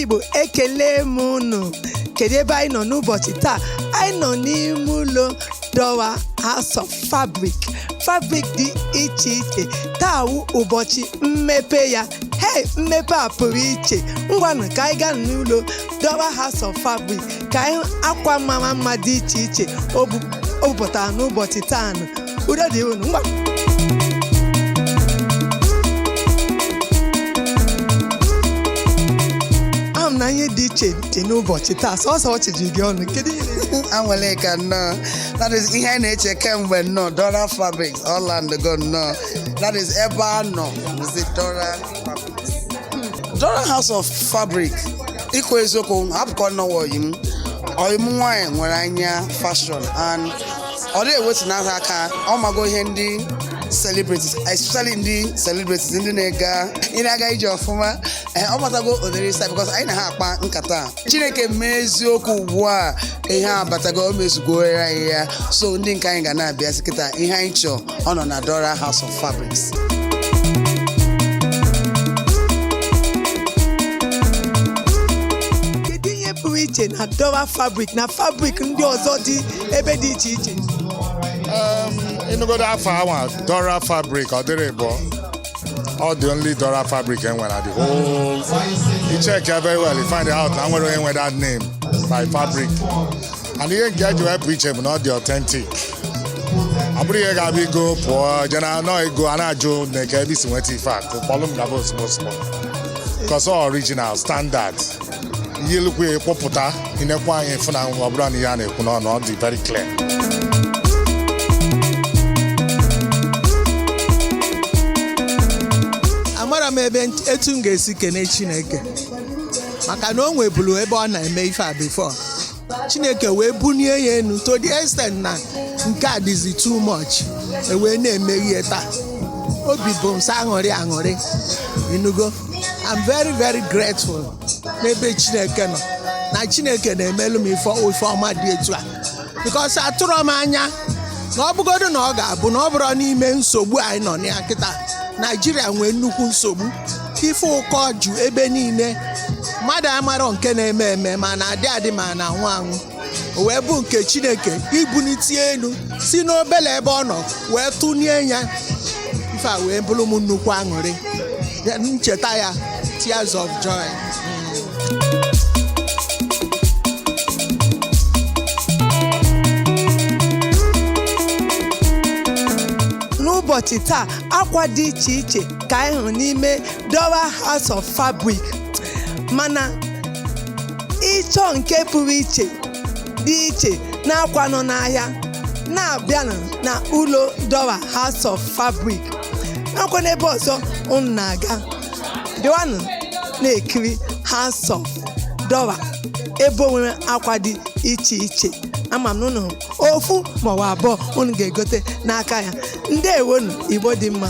Igbo, ekele m unu. Kedu ebe anyị nọ n'ụbọchị taa? Anyị nọ n'ime ụlọ Dora House of Fabric, fabric dị iche iche. Taa wụ ụbọchị mmepe ya. Hei, mmepe a pụrụ iche. Ngwanụ, ka anyị gaa n'ụlọ Dora House of Fabric ka anyị hụ akwa mara mma dị iche iche o bupụtara n'ụbọchị taa nụ. Udo dị unu. Ngwa. Ahụ m na ihe dị iche dị n'ụbọchị taa. Sọsọ ọchị ji gị ọnụ. Kedu ihe na-eme? Anweleka nnọọ. That is ihe anyị na-eche kemgbe nnọọ. Dora Fabrics Orlando go nnọọ. That is ebe a nọ bụzi Dora Fabrics, Dora House of Fabric. Ikwu eziokwu, hapụkọ nnọọ, oyi m, oyi m nwaanyị nwere anya fashion and ọ dịghị ewetunata aka. Ọ mago ihe ndị celebrities, especially ndị celebrities, ndị na-ega ị na-aga ije ọfụma. Ee, ọ matago odere style because anyị na ha akpa nkata. Chineke mee eziokwu, ugbu a ihe a batago, o mezugoro anyị ya. So ndị nke anyị ga na-abịazi kịta, ihe anyị chọọ, ọ nọ na Dora House of Fabrics. Kedu ihe pụrụ iche na Dora Fabric na fabric ndị ọzọ dị ebe dị iche iche? Ịnụgodo afọ anwa, Dora Fabric, ọ dịrị bụ ọ the only Dora Fabric enwere na the whole. You check ya very well, you find out na nwere onye nwe that name by fabric. And ihe nke eji wepụ iche bụ na ọ dị authentic. Ọ bụrụ ihe ga-abịa igo pụọ je na nọ ego a na-ajụ na eke ebe isi nweta ife a, kpọlụ m gaba ozugbo ozugbo, because all original standard. Ihe elukwu ya ịkpọpụta inekwa anyị fụ na ọ bụrụ na ihe a na-ekwu n'ọnụ, ọ dị very clear. Amara m ebe etu m ga-esi kene Chineke, maka na o nwebulu ebe ọ na-eme ife a before. Chineke wee bunie ya enu to the extent na nke a dịzi too much, e wee na-emeghe ya taa. Obi bụ m sọ aṅụrị aṅụrị. Inugo, I'm very very grateful n'ebe Chineke nọ na Chineke na-emelu m ife ọma dị etu a, because atụrọ m anya na ọ bụgodu na ọ ga-abụ na ọ bụrụ n'ime nsogbu anyị nọ na ya kịta. Naijiria nwee nnukwu nsogbu, ife ụkọ ju ebe niile, mmadụ amarọ nke na-eme eme, ma na-adị adị ma na-anwụ anwụ. O wee bụ nke Chineke ibunite elu si n'obele ebe ọ nọ wee tụnie ya ife a, wee bụrụ m nnukwu aṅụrị. Ncheta ya, tears of joy. N'ụbọchị taa, akwa dị iche iche ka anyị hụrụ n'ime Dora House of Fabric, mana ịchọ nke pụrụ iche dị iche na akwa nọ n'ahịa, na-abịanụ na ụlọ Dora House of Fabric nakwa n'ebe ọzọ unu na-aga. Bịawanụ na-ekiri House of Dora, ebe o nwere akwa dị iche iche. Ama m na unu hụrụ ofu maọbụ abụọ unu ga-egote n'aka ya. Ndewonu, Igbo dị mma.